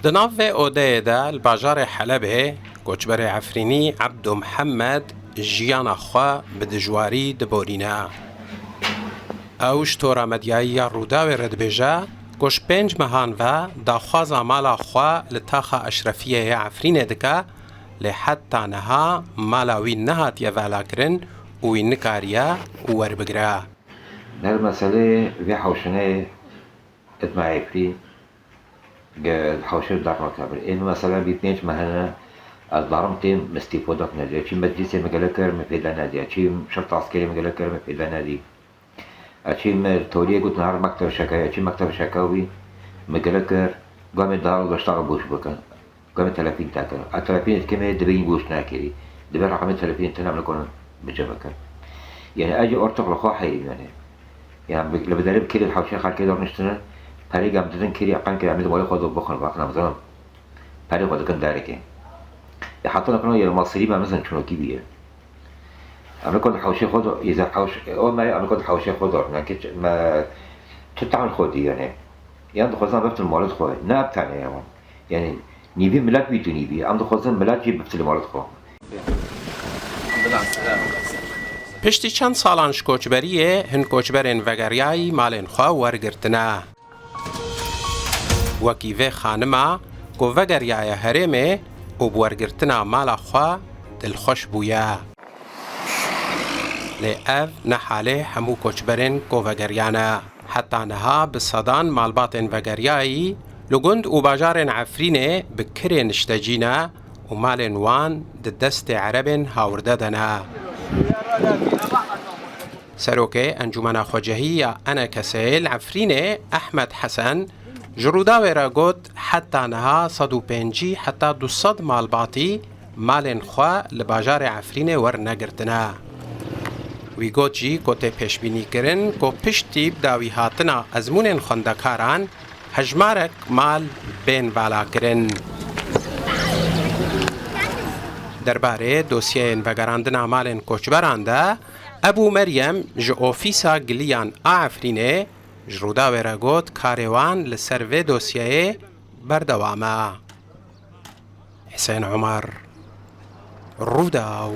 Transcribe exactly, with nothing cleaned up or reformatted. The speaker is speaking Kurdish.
Di nav vê odeyê de li bajarê Helebê koçberê Efrînî Ebdo Mihemed jiyana xwe bi dijwarî diborîne. Ew ji tora medyayî ya Rûdawê re dibêje ku ji pênc mehan ve daxwaza mala xwe li taxa Eşrefiyê ya Efrînê dike, lê heta niha mala wî nehatiye velakirin û wî nikariye werbigire. Her meselê vê hewşinê Edma Efrîn hewşer darna kebir. Ê mesela bî pênc mehene ez darim têm mistîfo dak nediye. Çî meclisê min gelek kir, min fêde nediye. Çî şert askerê min gelek kir, min fêde nedî. Eçî me toliyê got nahar mektev şeke, eçî mektev şeke wî me gelek kir, gamê dahar û beştaxa boş bikin. Gamê telefîn te kir. A telefîn dikê me dibê yî boş nekirî. Dibê raqamê telefîn tine em nikonin bice bikin. Yani ez jî ortiq li xwe heyî yani. Yani li bi derê bi kirê hewşê xelkê de rûniştine, perê gem didin kirî, qen kirî em ê di malê xwe de bixwin, vaqin em zanin. Perê xwe dikin derekê. Ya heta nikin ya masirî me mizin çunokî bîye. Em nikon hewşê xwe de, îze hewş, o me em nikon hewşê xwe de, nanke me tu tam xwe dî yani. Yan dixwazin biftin malê xwe, ne ev tane ya wan. Yani nîvî milet wî tu nîvî, em dixwazin milet jî biftin malê xwe. Piştî çend salan ji koçberiyê hin koçberên vegeriyayî malên xwe wergirtine. Wekî vê xanima ku vegeriyaye herêmê û bi wergirtina mala xwe dilxweş bûye. Lê ev ne halê hemû koçberên ku vegeriyane. Heta niha bi sedan malbatên vegeriyayî li gund û bajarên Efrînê bi kirê niştecî ne û malên wan di destê erebên hawirde de ne. Serokê Encûmena Xwecehî ya ENKS'ê li Efrînê Ehmed Hesen ji Rûdawê re got, heta niha sed û pêncî heta du sed malbatî malên xwe li bajarê Efrînê wernegirtine. Wî got jî ku tê pêşbînîkirin ku piştî bi dawîhatina ezmûnên xwendekaran hejmarek mal bên valakirin. Derbarê dosyeyên vegerandina malên koçberan de Ebû Meryem ji Ofîsa Giliyan a Efrînê ji Rûdawê re got karê wan li ser vê dosyeyê berdewam e. Husên Omer, Rûdaw.